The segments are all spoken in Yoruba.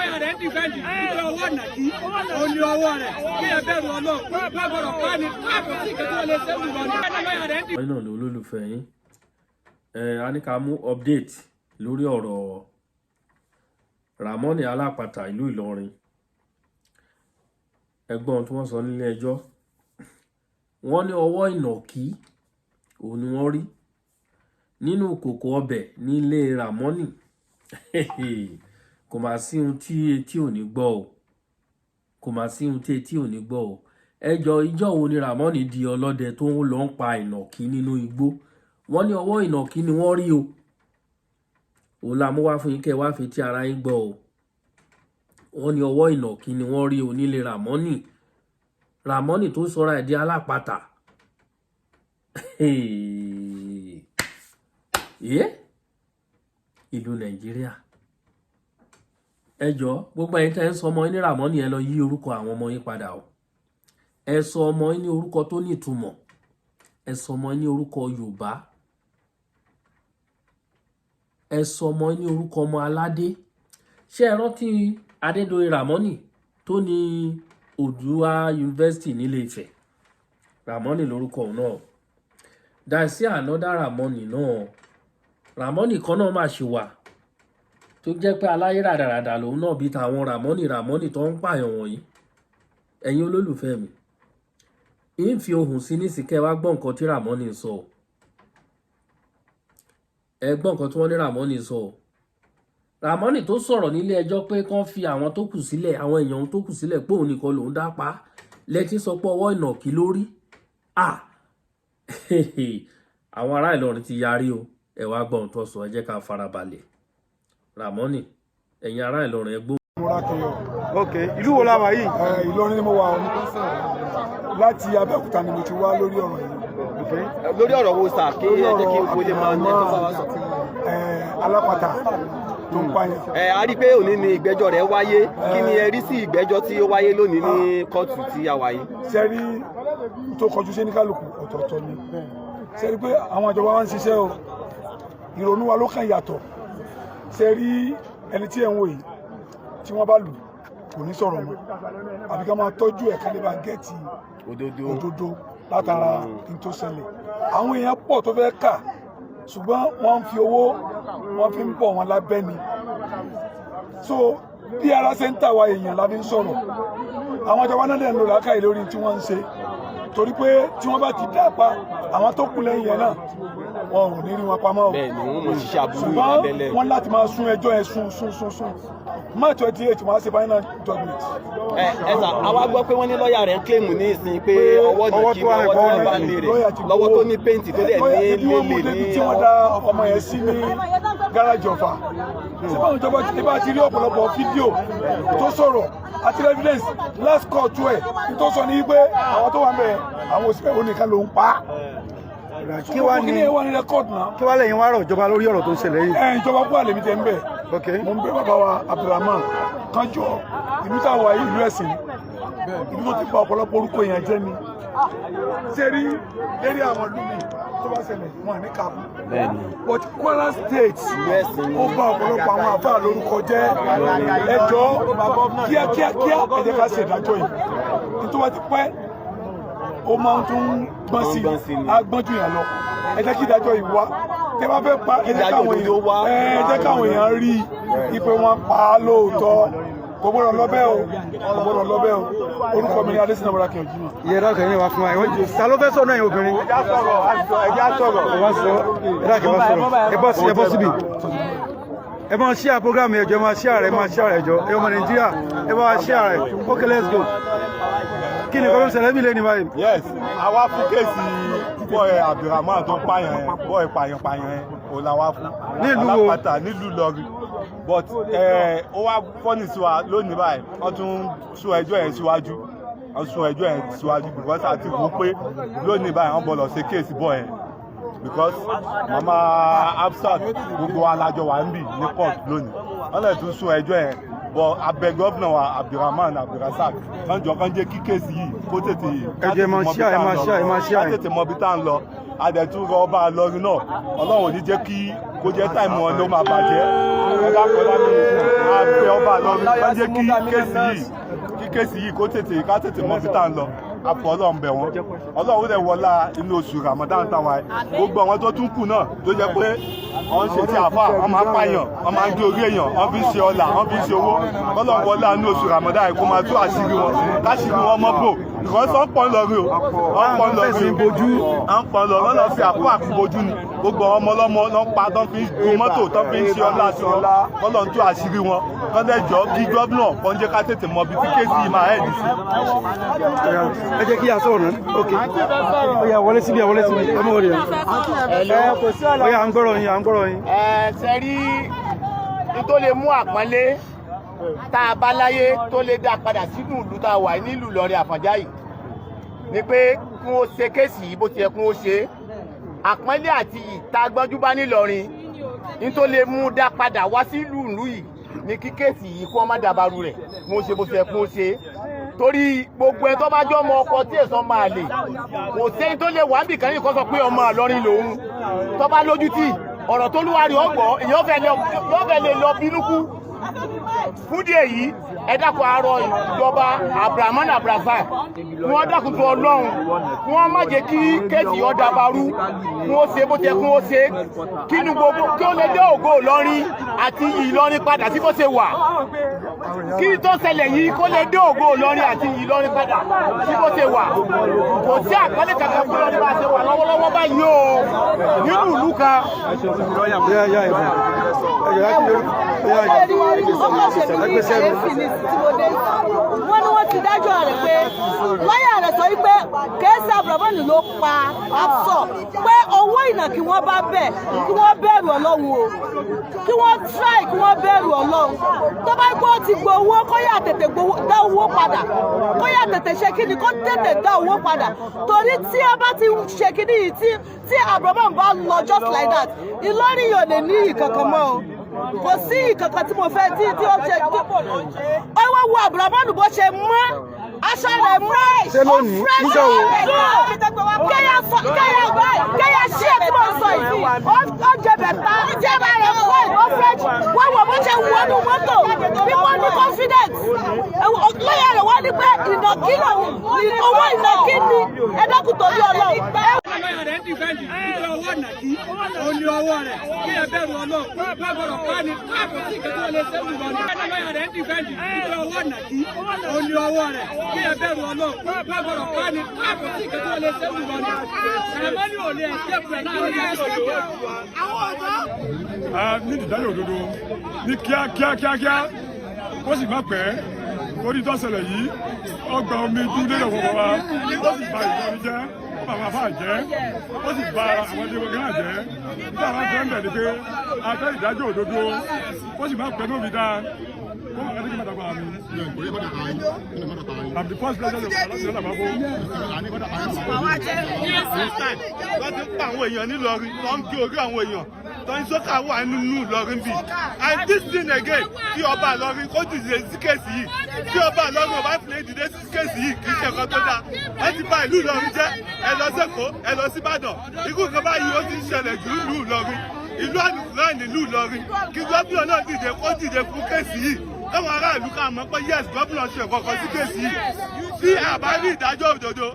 Lọ́yà rẹ̀ ń defend wípé ọwọ́ nàkí ó ní ọwọ́ rẹ̀. Kí ẹ bẹ̀rù Ọlọ́run, wọ́n gbọ́dọ̀ pa ni kò sí ìkẹ́kẹ́ wọn lè ṣe é lù lọ ní. Lọ́yà rẹ̀ ń Wọ́n náà ní olólùfẹ́ yín. Ẹ a ní ká mú update lórí ọ̀rọ̀ Ramoni Alápatà ìlú Ìlọrin. Ẹgbọ́n tí wọ́n sọ nílé ẹjọ́, wọ́n ní ọwọ́ ìnàkí òun ni wọ́n rí nínú kòkò ọbẹ̀ nílé Ramoni. Kò mà sí ohun tí etí ò ní gbọ́ o, kò mà sí ohun tí etí ò ní gbọ́ o. Ẹjọ́ ìjọ́ wo ni Ramoni di ọlọ́dẹ tó ń lọ ń pa ìnàkí nínú igbó? Wọ́n ní ọwọ́ ìnàkí ni wọ́n rí o. Òun la mú wá fún yín kẹ́ ẹ wá fi tí ara yín gbọ́ o. Wọ́n ní ọwọ́ ìnàkí ni wọ́n rí o nílé Ramoni. Ramoni tó sọra ẹ̀ di alápatà. Yé ìlú Nàìjíríà, ẹ jọ, gbogbo ẹ̀yin tẹ́ ń sọ ọmọ yín ní Ramoni, ẹ lọ yí orúkọ àwọn ọmọ yín padà o. Ẹ sọ ọmọ yín ní orúkọ tó ní ìtumọ̀. Ẹ sọ ọmọ yín ní orúkọ Yorùbá. Ẹ sọ ọmọ yín ní orúkọ ọmọ aládé. Ṣé ẹ rántí Adédoyin Ramoni tó ní Oòduà University nílé Ifẹ̀? Ramoni lórúkọ òun náà. Dàsí another Ramoni náà, Ramoni kan náà mà ṣe wà tó jẹ́ pé aláyé ràdàràdà lòun náà, bíi tàwọn Ramoni Ramoni tó ń pààyàn wọ̀nyí. Ẹ̀yin olólùfẹ́ mi, ń fi ohùn sí nísìkẹ́ wá gbọ́ nǹkan tí Ramoni sọ. Ẹ gbọ́ nǹkan tí wọ́n ní Ramoni sọ. Ramoni tó sọ̀rọ̀ nílé ẹjọ́ pé kán fi àwọn tó kù sílẹ̀, àwọn èèyàn tó kù sílẹ̀, pé òun nìkan lòún dá pa lẹ́tí, sọ pé ọwọ́ ìnàkí lórí. Àwọn ará Ìlọrin ti yarí o. Ẹ wá gbọ́ ohun tó sọ. Ẹ jẹ́ ká farabalẹ̀. Ramoni, ẹ̀yin ará Ìlọrin, ẹ gbọ́. Morakiyo. Ok, ìlú wo la wà yìí? Ìlọrin ni mo wà o. Láti Abẹ́òkúta ni mo ti wá lórí ọ̀rọ̀ yìí. Lórí ọ̀rọ̀ wo, sir? Kí Lórí ẹ jẹ́ kí ọ̀rọ̀ n lè máa ní tó bá wa sọ. Alápàtà tó ń pààyàn. Ẹ a rí i pé òní ni ìgbẹ́jọ́ rẹ̀ wáyé. Kí ni ẹ rí sí ìgbẹ́jọ́ tí ó wáyé lónìí ní kóòtù tí a wà yìí? Ṣe rí tó kọjú sí ní kálukú ọ̀tọ̀ọ̀tọ̀ ni. Ṣe rí pé àwọn ìjọba wa ń ṣiṣẹ́ o, ìrònú wa ló kàn yàtọ̀. Ṣe rí ẹni tí ẹ̀ ń wò yìí, tí wọ́n bá lù, kò ní sọ̀rọ̀ mọ́, àbí ká máa tọ́jú ẹ̀ ká lè bá get òdodo. Òdodo látara n tó ṣẹlẹ̀. Àwọn èèyàn pọ̀ tó fẹ́ kà, ṣùgbọ́n wọ́n ń fi owó wọ́n fi ń bọ̀ wọ́n lábẹ́ ni. So bí ara ṣe ń tà wá èèyàn la fi ń sọ̀rọ̀. Àwọn ìjọba náà dẹ̀ ń lò làákàyè lórí tí wọ́n ń ṣe, torí pé tí wọ́n bá ti dá pa àwọn tó kù lẹ́yìn yẹn náà, wọn ò ní rí wọn pamọ́ o. Bẹ́ẹ̀ ni, wọ́n mọ̀ ṣiṣẹ́ aburú Ṣùgbọ́n lábẹ́lẹ̀. wọ́n láti máa sún ẹjọ́ yẹn, sún sún sún sún. March 28, wọ́n á ṣe final judgement. Ẹ sir, àwa gbọ́ pé wọ́n ní lọ́ọ̀yà rẹ̀ ń claim ní ìsìn pé ọwọ́ ọwọ́ ìnàkí tó wà ọwọ́ tí wọ́n bá ní lé rẹ̀ Lọ́ọ̀yà ti lọ́wọ́ gbowó. tó ní paint tó dẹ̀ ní Bí wọ́n mú lélẹ̀ débi ní tí wọ́n dá ọmọ yẹn sí ní gáràjì Ọ̀fà, ṣé báwọn ìjọba ti bá ti rí ọ̀pọ̀lọpọ̀ fídíò tó sọ̀rọ̀ àti evidence. Last call tó ẹ̀ ní tó sọ ní pé àwọn tó wà ń bẹ̀, àwọn òṣìṣẹ́ onìkan ló ń pa á. Kí wá kí ní ni ẹ wà ní record náà? Kí wá lẹ́yìn wá rọ̀ ìjọba lórí ọ̀rọ̀ tó ń ṣẹlẹ̀ yìí? Ẹ ìjọba kó àlèmí tẹ ń bẹ̀. Mo ń bẹ̀ bàbá wa Abdulrahman kánjọ. Ìlú táwa yìí, ìlú ẹ̀sìn, ìlú tó ti pa ọ̀pọ̀lọpọ̀ orúkọ èèyàn jẹ́ ni. Ṣé rí lérí àwọn ìlú mi tó bá ṣẹlẹ̀, wọn ní kàbú, but Kwara State, ó bà ọ̀pọ̀lọpọ̀ àwọn àfáà lórúkọ jẹ́. Ẹ jọ̀ọ́, kíákíá kíá, ẹ jẹ́ ká ṣe ìdájọ́ yìí. Nítorí wọ́n ti pẹ́, ó máa ń tún gbọ́n sí i, á gbọ́n jù yàn lọ. Ẹ jẹ́ kí ìdájọ́ yìí wá. Tẹ́ bá fẹ́ pa, ẹ jẹ́ káwọn èèyàn, ẹ jẹ́ káwọn èèyàn rí i pé wọ́n pa á lóòótọ́. Kò gbọ́dọ̀ lọ bẹ́ẹ̀ o, kò gbọ́dọ̀ lọ bẹ́ẹ̀ o. Orúkọ mi ni Adésínà Bọ́lá Kẹ́hìndé. Ìyẹn dákẹ́ yín wá fún wa. Ìwọ́n ta ló fẹ́ sọ̀rọ̀ náà? Yín obìnrin, ẹ wá sọ. Ẹ dákẹ́ wá sọ̀rọ̀. Ẹ bọ́ síbi. Ẹ máa share program yẹn jọ. Ẹ máa share rẹ̀, ẹ máa share rẹ̀ jọ. Ẹ ọmọ Nàìjíríà, ẹ bá wa share rẹ̀. Okay, let's go. Kí ni kọ́mí ṣẹlẹ̀ bí lẹ́ni báyìí? Yes, àwa fún case boy Abdulrahman tó pààyàn yẹn, boy pààyàn pààyàn yẹn, òun la wá fún. Nílùú wo? Alápàtà nílùú Ìlọrin. But ó wá funny sí wa lónìí báyìí, wọ́n tún sún ẹjọ́ yẹn síwájú. Wọ́n sún ẹjọ́ yẹn síwájú because àti wò ó pé lónìí báyìí, wọ́n bọ̀ lọ ṣe case boy yẹn, because mama Hafsat, gbogbo alájọ wà ń bì ní court lónìí. Wọ́n lè tún sún ẹjọ́ yẹn, but abẹ governor wa Abdulrahman Abdulrasaq kán jọ, kán jẹ́ kí case yìí kó tètè Ẹ jẹ́, ẹ máa share, ẹ máa share, ẹ máa share. ká tètè mọ ibi tá à ń lọ. Adẹ̀tún rọ ọba Ìlọrin náà, Ọlọ́run ò ní jẹ́ kí kó jẹ́ time wọn ló máa bàjẹ́. Ẹ dákun, bá mi abẹ ọba Ìlọrin, kó jẹ́ kí case yìí kó tètè, ká tètè mọ ibi tá à ń lọ. Àpò Ọlọ́run bẹ̀ wọ́n, Ọlọ́run lè wọlá inú oṣù Ramadan táwa yìí. Gbogbo àwọn tó tún kù náà tó jẹ́ pé wọ́n ń ṣe tí àfà, wọ́n máa ń pààyàn, wọ́n máa ń gé orí èèyàn, wọ́n fi ń ṣe ọlà, wọ́n fi ń ṣe owó, Ọlọ́run wọlá inú oṣù Ramadan yìí kó máa tú àṣírí wọn, káṣírí wọn mọ́ bò, because wọ́n pọ̀ ń lọ rí o, wọ́n pọ̀ ń lọ rí o, wọ́n pọ̀ ń lọ, wọ́n lọ fi àpò àpòbojú ni. Gbogbo àwọn ọmọ ọlọ́mọ ló ń pa, tó fi ń gun mọ́tò, tó fi ń ṣe ọlá sí wọn. Kọ́lọ́run tú àṣírí wọn, kọ́lẹ́jọ́ kí gómìnà kan jẹ́ ká tètè mọ ibi tí case yìí máa end sí. Ẹ jẹ́ kí a sọ̀rọ̀ náà. Ok, ó yá, wọlé síbi, wọlé síbi, ẹ mọ̀ wọlé yẹn. Ó yá, à ń gbọ́rọ̀ yín, à ń gbọ́rọ̀ yín. Ẹ ṣe rí ní tó lè mú àpọ́nlé tá a bá láyé, tó lè dá padà sínú ìlú tá a wà nílùú Ìlọrin Àfọ̀njá yìí ni pé kí wọ́n ṣe case yìí bó ti yẹ kí wọ́n ṣe é. Àpọ́nlé àti ìta gbọ́njú bá nílọrin ní tó lè mú dá padà wá sílùú ìlú yìí ní kí case yìí kí wọ́n má dàbàrú rẹ̀, kí wọ́n ṣe bó ti yẹ kí wọ́n ṣe é, torí gbogbo ẹ tó bá jọ ọmọ ọkọ tí èso máa lè kò sẹ́yìn tó lè wà níbìkan yìí kó sọ pé ọmọ Ìlọrin lòun, tó bá lójútì ọ̀rọ̀ tó lúwa rí ọgbọ́, èèyàn fẹ́ lè lọ bínú kú. Fún díẹ̀ yìí, ẹ dákun, àárọ̀ ìjọba Abrahamu Abrafa, kí wọ́n dákun tó Ọlọ́run, kí wọ́n má jẹ́ kí case ó dàbàrú, kí wọ́n ṣe bó ti yẹ kí wọ́n ṣe, kí inú gbogbo kí ó lè dé ògo Ìlọrin àti Ìlọrin padà sí bó ṣe wà, kí tó ṣẹlẹ̀ yìí kó lè dé ògo Ìlọrin àti Ìlọrin padà sí bó ṣe wà. Kò sí àpẹẹrẹ kankan fún Ìlọrin bá a ṣe wà lọ́wọ́lọ́wọ́ báyìí o, nínú ìlú kan. Yá yá ìbọn ẹ jọ láti lórí. Ó yá, Ó kàn ṣe mí ní kàyéfì ní tí mo dé. Wọ́n ní wọ́n ti dájọ́ rẹ̀ pé lọ́ọ̀yà rẹ̀ sọ wípé kèésì Abdulrahman ló pa Absọ, pé owó ìnàkí wọ́n bá bẹ̀, kí wọ́n bẹ̀rù Ọlọ́run o, kí wọ́n try, kí wọ́n bẹ̀rù Ọlọ́run. Tó bá gbọ́ ti gbowó, kó yà tètè gbowó, dá owó padà, kó yà tètè ṣe kíni, kó tètè dá owó padà, torí tí a bá ti ṣe kíni yìí, tí Abdulrahman bá lọ just like that, Ìlọrin yóò lè ní ìkankan mọ́ o. Kò sí ìkankan tí mo fẹ́ tí ó ṣe. Ó wá wo Abdulrahman bó ṣe mọ́, aṣọ rẹ̀ mọ́. Ṣé lónìí? Ó fresh. Níjọ́ wo? Kẹ́yà sọ, kẹ́yà ṣí ẹ̀ tí mo sọ yìí, ó jẹ bẹ̀tà, ó jẹ bẹ̀rẹ̀ fún ó fresh. Wọ́n wọ̀ bó ṣe wọnú mọ́tò bí wọ́n ní confidence. Lọ́yà rẹ̀ wọ́n ní pé ìnàkí lòun ní owó ìnàkí ni. Ẹ dákun torí Ọlọ́run. Lọ́yà rẹ̀ ń defend nítorí ọwọ́ nàkí òun ni ọwọ́ rẹ̀, kí ẹ bẹ̀rù Ọlọ́run, wọ́n gbọ́dọ̀ pa ni kò sí ìkẹ́kẹ́ tó lè ṣe lù lọ ni. Lọ́yà rẹ̀ ń defend nítorí ọwọ́ nàkí òun ni ọwọ́ rẹ̀, kí ẹ bẹ̀rù Ọlọ́run, wọ́n gbọ́dọ̀ pa ni kò sí ìkẹ́kẹ́ tó lè ṣe lù lọ ni. Sàmánì ò lè escape rẹ̀ láàrin ẹ̀sìn. A ní ìdájọ́ òdodo ní kíákíá kíákíá, ó sì má pẹ́, orí tó ṣẹlẹ̀ yìí, ọgbà omi dúdú lè wọ̀ wá, ó sì ba Ìlọrin jẹ́, ó bà àwọn afá jẹ́, ó sì ba àwọn ẹbí wọn gánà jẹ́. Bí àwọn afẹ́ ń bẹ̀ ni pé a fẹ́ ìdájọ́ òdodo, ó sì má pẹ́ tó fi dáa kó má kí má dàgbà mi. I'm the first president of Aláṣẹ Àbábọ̀. Wọ́n ti ń pa àwọn èèyàn nílọrin, tó ń gé orí àwọn èèyàn, tó ń sọ́kà wà nínú Ìlọrin bì. And this thing again, kí ọba Ìlọrin kó dìde sí case yìí. Tí ọba Ìlọrin ọba fi lè dìde sí case yìí, kì í ṣe nǹkan tó dáa. Wọ́n ti bà ìlú Ìlọrin jẹ́. Ẹ lọ sẹ́kọ̀ọ́, ẹ lọ síbàdàn, ikú kan báyìí ó ti ń ṣẹlẹ̀ jù nílùú Ìlọrin, ìlú àlùkùránì nílùú Ìlọrin. Kí gómìnà náà dìde, kó dìde fún case yìí, káwọn aráàlú ká mọ̀ pé yes, gómìnà ṣe kọ̀ọ̀kan sí case yìí. Tí a bá rí ìdájọ́ òdodo,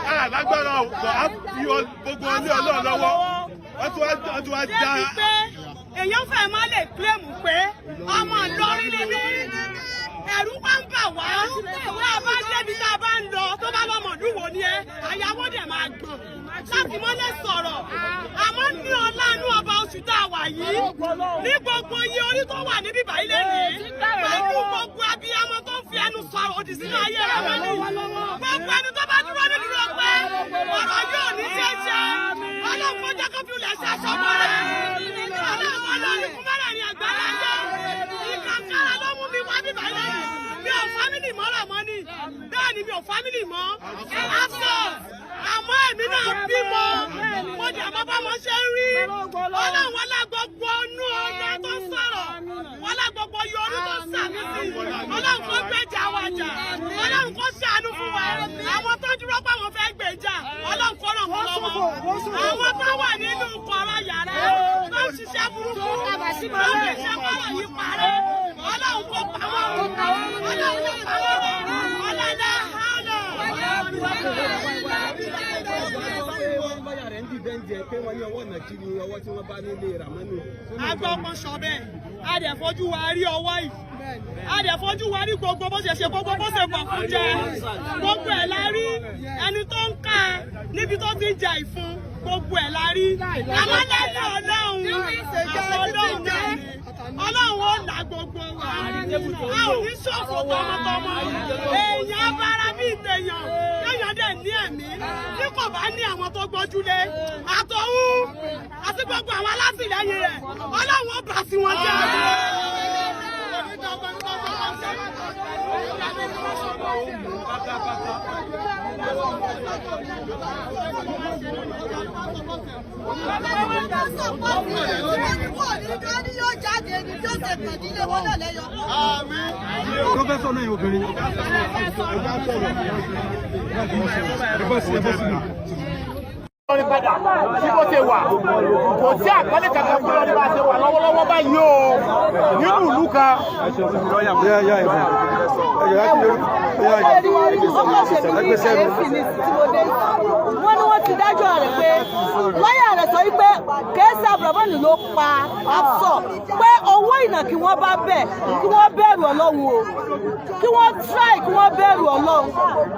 a lágbára ò bọ̀, á fi gbogbo ilé Ọlọ́run lọ́wọ́. Wọ́n tún wá dá. Débi pé èèyàn fẹ́ má lè claim pé ọmọ Ìlọrin ni mí. Ẹ̀rù wá ń bà wá. Tá a bá débi tá a bá ń lọ, tó bá lọ́mọ ìlú ni ẹ, àyàwó dẹ̀ máa gbọ̀n láti mọ́ lè sọ̀rọ̀. Àmọ́ ní ọlá inú ọba oṣù tá a wà yìí, ní gbogbo iye orí tó wà níbí báyìí lẹ́nìí, pẹ̀lú gbogbo abiyamọ tó ń fi ẹnu sọ̀rọ̀ òdì sínú ayé rẹ̀ wọ́n ní gbogbo ẹni tó bá dúró ní dúró pé ọ̀rọ̀ yóò ní ṣe é ṣe, Ọlọ́run kó jẹ́ kó fi ilẹ̀ ṣe aṣọ mọ́ra. Ọlọ́run Ọlọ́run fún mẹ́rẹ̀ẹ̀rin àgbáyé ìkàkàrà ló mú mi wá bíbá lẹ́yìn. Mi ò family mọ́ Ràmọ́nì, bẹ́ẹ̀ ni mi ò family mọ́ after, àmọ́ èmi náà bímọ, mo dẹ̀ mọ́ bá mo ṣe ń rí. Ọlọ́run wọlé gbogbo ọnú ọ̀nà tó sọ̀rọ̀, wọlé gbogbo yorí tó sàmì sí. Ọlọ́run kó gbèjà wa jà, Ọlọ́run kó ṣàánú fún wa. Àwọn tó dúró pé àwọn fẹ́ gbèjà, Ọlọ́run kó ràn wọ́n lọ́wọ́. Àwọn tó wà nínú kọ̀rọ̀ yàrá tó ń ṣiṣẹ́ burúkú, tó ń ṣiṣẹ́ kọ̀rọ̀ yìí parẹ́. Ọlọ́run kò pa wọ́n run. Ọlọ́run kò pa wọ́n run. Ọlọ́lá hánà. Lọ́yà rẹ̀ ń defend ẹ̀ pé wọ́n ní ọwọ́ ìnàkí ni ọwọ́ tí wọ́n bá nílé Ramani. Agbọ́pọ̀ sọ bẹ́ẹ̀, a dẹ̀ fojú wa rí ọwọ́ yìí, a dẹ̀ fojú wa rí gbogbo bó ṣe ṣe, gbogbo bó ṣe pọ̀ fún jẹ, gbogbo ẹ̀ la rí. Ẹni tó ń ká níbi tó ti ń jẹ ìfun, gbogbo ẹ̀ la rí. Àmọ́ lẹ́yìn Ọlọ́run, àwọn Ọlọ́run náà ni Ọlọ́run ó là gbogbo wa. A ò ní ṣòfò tọmọtọmọ. Èèyàn abára bíi tèèyàn, kéèyàn dẹ̀ ní ẹ̀mí tí kò bá ní àwọn tó gbójúlé àtọ̀hún àti gbogbo àwọn alátìlẹyìn rẹ̀, Ọlọ́run ó bà sí wọn jẹ́. Tó fẹ́ sọ̀nà yìí, obìnrin. Ẹ bọ́ sí, ẹ bọ́ síbi. Lọ́rin padà sí bó ṣe wà, kò sí àpẹẹrẹ kankan fún Ìlọrin bá ṣe wà lọ́wọ́lọ́wọ́ báyìí o, nínú ìlú kan. Yá yá ìbọn. Ẹ jọ̀ọ́ láti lórí. Yá yá. Ó kàn ṣe mí ní kàyéfì ní tí mo dé. Wọ́n ní wọ́n ti dájọ́ rẹ̀ pé lọ́yà rẹ̀ sọ wípé kèésì Abdulrahman ló pa Absor, pé owó ìnàkí wọ́n bá bẹ̀. Kí wọ́n bẹ̀rù Ọlọ́run o, kí wọ́n try, kí wọ́n bẹ̀rù Ọlọ́run.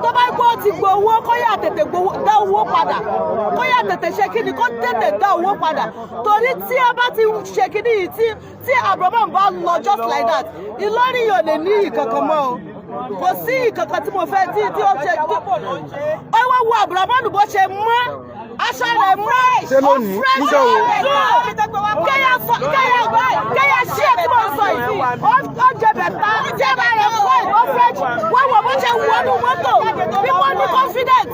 Tó bá gbọ́ ti gbowó, kó yà tètè gbowó, dá owó padà, kó yà tètè ṣe kíni, kó tètè dá owó padà, torí tí a bá ti ṣe kíni yìí, tí Abdulrahman bá lọ just like that, Ìlọrin yóò lè ní ìkankan mọ́ o. Kò sí ìkankan tí mo fẹ́ tí ó ṣe tó. Ó wá wo Abdulrahman bó ṣe mọ́, aṣọ rẹ̀ mọ́. Ṣé lónìí? Ó fresh. Níjọ́ wo? Kẹ́yà sọ, kẹ́yà ṣí ẹ̀ tí mo sọ yìí, ó jẹ bẹ̀ta, ó jẹ bẹ̀rẹ̀ fún ó fresh. Wọ́n wọ̀ bó ṣe wọnú mọ́tò bí wọ́n ní confidence.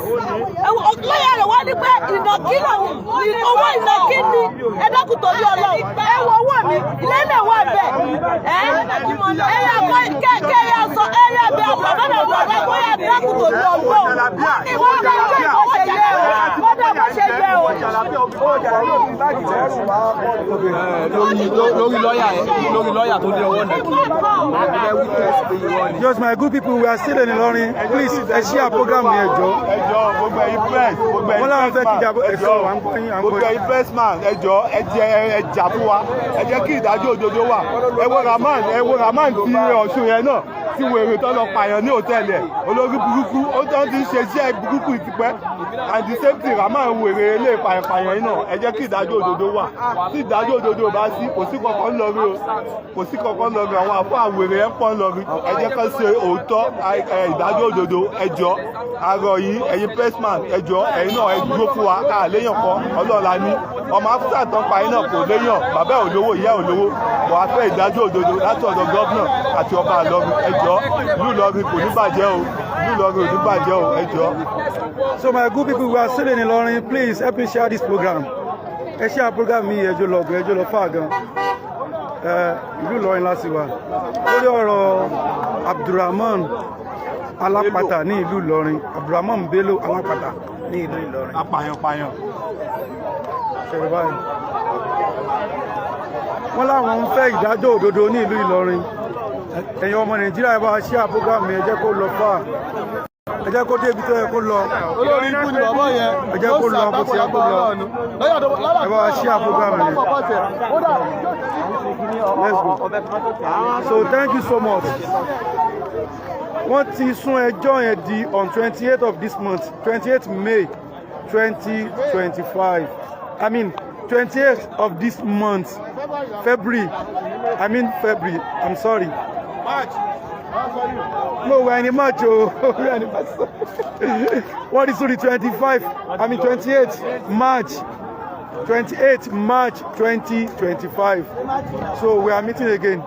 Lọ́yà rẹ̀ wọ́n ní pé ìnàkí lòun ní owó ìnàkí ni. Ẹ dákun, torí Ọlọ́run, ẹ wo owó mi lẹ́lẹ̀ wà bẹ́ẹ̀. Ẹ yà kọ́ kẹ́yà sọ, ẹ yà bẹ Abdulrahman, Abdulrahman kó yà dákun, torí Ọlọ́run. Wọ́n dá bó ṣe yẹ o, wọ́n dá bó ṣe yẹ o. Lórí lọ́yà tó dé ọwọ́ nàkí ẹ witness pé irọ́ ni. Yes, my good people, we are still in Ilorin. Please, ẹ share program yẹn, jọ̀ọ́. Ẹ jọ̀ọ́, gbogbo ẹ̀yin press, gbogbo ẹ̀yin Wọ́n láwọn fẹ́ press kíjà man, ẹ ẹ̀sọ́ jọ̀ọ́, à ń gbọ́ yín, à ń gbogbo gbọ́ yín. ẹ̀yin press man, ẹ jọ̀ọ́, ẹ jẹ́ ẹ jà fún wa, ẹ jẹ́ kí ìdájọ́ òdodo wà. Ẹ wo Rahman, ẹ wo Rahman ti Ọ̀ṣun yẹn náà tí wèrè tó lọ pààyàn ní hòtẹ́ẹ̀lì ẹ̀, olórí burúkú. Ó tán ti ń ṣe iṣẹ́ burúkú tipẹ́, and the same thing Rahman wèrè ilé pààyàn yìí náà. Ẹ jẹ́ kí ìdájọ́ òdodo wà. Tí ìdájọ́ òdodo bá sí, kò sí kankan lórí o, kò sí kankan lórí. Àwọn àfọ àwèrè ẹ̀ ń pọ́n lórí. Ẹ jẹ́ ká ṣe òótọ́, ìdájọ́ òdodo. Ẹ jọ̀ọ́, àrọ̀ yìí, ẹ̀yin pressman, ẹ jọ̀ọ́, ẹ̀yin náà ẹ dúró fún wa. Ká léèyàn kan, Ọlọ́run la ní. Ọmọ afúsà tán pa yín náà kò léèyàn, bàbá ẹ̀ ò lówó, ìyá ẹ̀ ò lówó bọ̀. A fẹ́ ìdájọ́ òdodo láti ọ̀dọ̀ governor àti ọba Ìlọrin. Ẹ jọ̀ọ́, ìlú Ìlọrin kò ní bàjẹ́ o, ìlú Ìlọrin ò ní bàjẹ́ o, ẹ jọ̀ọ́. So my good people, we are still in Ilorin. Please help me share this program. Ẹ share program mi, ẹ jọ̀ọ́ lọ gan, ẹ jọ̀ọ́ lọ fà gan. Ẹ ìlú Ìlọrin láti wà. Lórí ọ̀rọ̀ Abdulrahman Alápàtà ní ìlú Ìlọrin. Abdulrahman Bello Alápàtà ní ìlú Ìlọrin. Apàyàn pàyàn. Ṣẹ̀rẹ̀ báyìí. Wọ́n láwọn ń fẹ́ ìdájọ́ òdodo ní ìlú Ìlọrin. Ẹ̀yin ọmọ Nàìjíríà, ẹ bá share program mi, ẹ jẹ́ kó lọ fà. Ẹ jẹ́ kó débi tó yẹ kó lọ. Olórí ikú ni bàbá yẹn. Ẹ jẹ́ kó lọ bó ti yẹ kó lọ. Ẹ bá wa share program yẹn. Let's go. So thank you so much. Wọ́n ti sún ẹjọ́ yẹn di on 28 of this month, 28 May 2025. I mean, 28 of this month, February. I mean February. I'm sorry. March. No, we're in March. Oh, we're in March. What is the 25? I mean 28 March. 28 March 2025. So we are meeting again.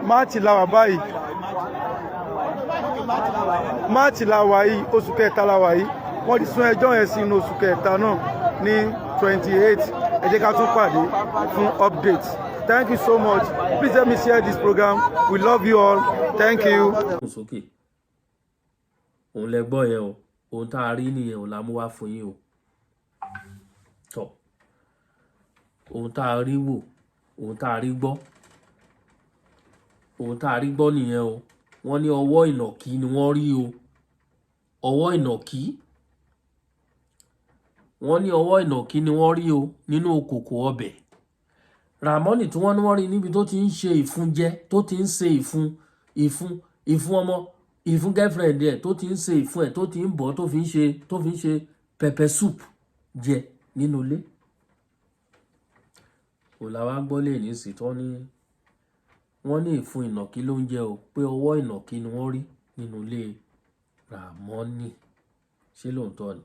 March la wà báyìí. March la wà yìí, oṣù kẹta la wà yìí. Wọ́n ti sún ẹjọ́ yẹn sínú oṣù kẹta náà ní 28. Ẹ jẹ́ ká tún pàdé fún update. Thank you so much. Please help me share this program. We love you all. Thank you. Sókè òun lẹ gbọ́ yẹn o. Ohun tá a rí nìyẹn, òun la mú wá fún yín o. Ohun tá a rí wò, ohun tá a rí gbọ́, ohun tá a rí gbọ́ nìyẹn o. Wọ́n ní ọwọ́ ìnàkí ni wọ́n rí o. Ọwọ́ ìnàkí, wọ́n ní ọwọ́ ìnàkí ni wọ́n rí o nínú kòkò ọbẹ̀ Ramoni tí wọ́n ní wọ́n rí níbi tó ti ń ṣe ìfúnjẹ, tó ti ń ṣe ìfun ìfun ìfun ọmọ, ìfun girlfriend ẹ̀, tó ti ń ṣe ìfun ẹ̀, tó ti ń bọ̀, tó fi ń ṣe pepper soup jẹ nínú ilé. Kò làwa gbọ́ lè ní sí tán ní wọ́n ní ìfun ìnàkí ló ń jẹ o, pé ọwọ́ ìnàkí ni wọ́n rí nínú ilé Ramoni. Ṣé lóòótọ́ ni?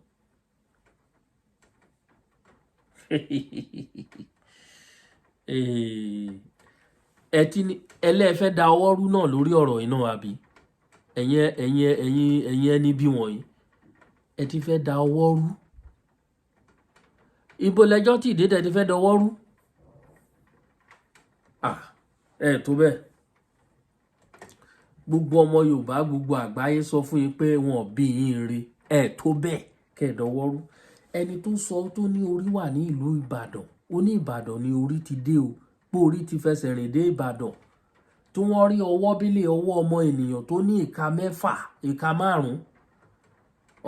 Ẹ ti ní ẹlẹ́fẹ́ da ọwọ́ rú náà lórí ọ̀rọ̀ yìí náà, àbí ẹ̀yin ẹni bí wọ̀nyí, ẹ ti fẹ́ da ọwọ́ rú? Ibo lẹjọ́ tí ìdí tẹ ti fẹ́ dọwọ́ rú? Ah, ẹ tó bẹ́ẹ̀. Gbogbo ọmọ Yorùbá, gbogbo àgbáyé sọ fún yín pé wọn ò bí yín re. Ẹ tó bẹ́ẹ̀ kẹ́ ẹ dọwọ́ rú. Ẹni tó sọ tó ní orí wà ní ìlú Ìbàdàn, ó ní Ìbàdàn ní orí ti dé o, pé orí ti fẹsẹ̀ rìn dé Ìbàdàn, tí wọ́n rí ọwọ́ bílẹ̀, ọwọ́ ọmọ ènìyàn tó ní ìka 6, ìka 5,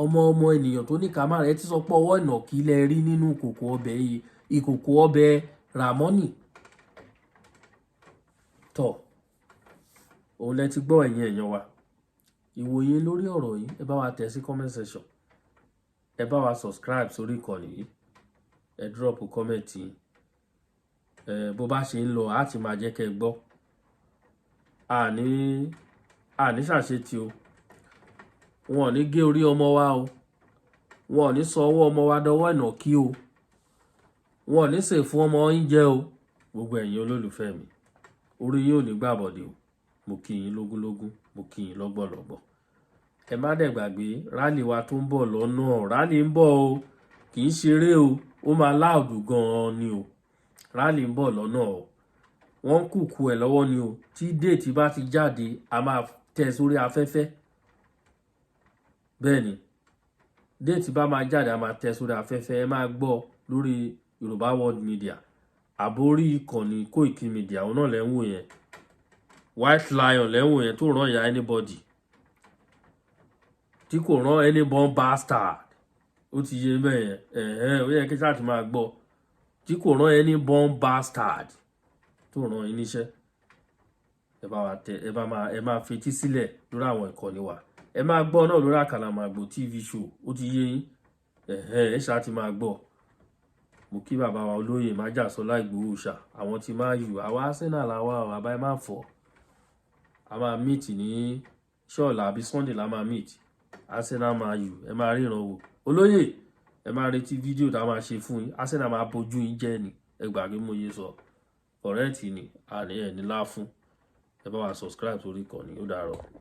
ọmọ ènìyàn tó ní ìka 5. Ẹ ti sọ pé ọwọ́ ìnàkí lẹ rí nínú kòkò ọbẹ̀ yìí, ìkòkò ọbẹ̀ Ramoni. Tọ̀, òun lẹ ti gbọ́. Ẹ̀yin èèyàn wa, ìwòye lórí ọ̀rọ̀ yìí, ẹ bá wa tẹ̀ sí comment section, ẹ bá wa subscribe sórí ìkànnì yìí, ẹ drop comment yìí. Ẹ bó bá ṣe ń lọ, á ti máa jẹ́ kẹ́ ẹ gbọ́. Àní ṣàṣetì o. Wọn ò ní gé orí ọmọ wa o. Wọn ò ní sọ ọwọ́ ọmọ wa dọwọ́ ìnàkí o. Wọn ò ní sè fún ọmọ yín jẹ o. Gbogbo ẹ̀yin olólùfẹ́ mi, orí yín ò ní gbàbọ̀dé o. Mo kí yín lógúnlógún, mo kí yín lọ́gbọ̀lọ́gbọ̀. Ẹ má dẹ̀ gbàgbé rally wa tó ń bọ̀ lọ́nà. Rally ń bọ̀ o, kì í ṣeré o, ó máa loud gan-an ni o. Rally ń bọ̀ lọ́nà o, wọ́n ń kùkù ẹ̀ lọ́wọ́ ni o. Tí date bá ti jáde, a máa tẹ̀ sórí afẹ́fẹ́. Bẹ́ẹ̀ ni, date bá máa jáde, a máa tẹ̀ sórí afẹ́fẹ́. Ẹ máa gbọ́ lórí Yorùbá World Media àbórí ìkànnì Koiki Media. Òun náà lẹ́ ń wò yẹn, White Lion lẹ́ ń wò yẹn, tó ràn ya anybody, tí kò rán any born bastard. Ó ti yé bẹ́ẹ̀ yẹn. Ẹ̀hẹ́n, ó yẹ kí sáà ti máa gbọ́, tí kò rán any born bastard, tó ràn yín níṣẹ́. Ẹ bá wa tẹ, ẹ bá máa, ẹ máa fetí sílẹ̀ lórí àwọn ìkànnì wa. Ẹ máa gbọ́ náà lórí Àkàlàmàgbò TV show. Ó ti yé yín. Ẹ̀hẹ́n, ẹ ṣáà ti máa gbọ́. Mo kí bàbá wa olóyè Májàsọ́lá Ìgbòho ṣá, àwọn tí máa yù àwa Arsenal làwa ọ̀ àbá. Ẹ má fọ́, a máa meet ní ṣọ́ọ̀lá àbí Sunday la máa meet. Arsenal máa yù, ẹ máa ríran wò. Olóyè, ẹ máa retí fídíò tá a máa ṣe fún yín. Arsenal máa bójú yín jẹ́ ni. Ẹ gbàgbé mo yé sọ correct ni, àní ẹ̀ ní láfún. Ẹ bá wa subscribe sórí ìkànnì. Ó dàárọ̀.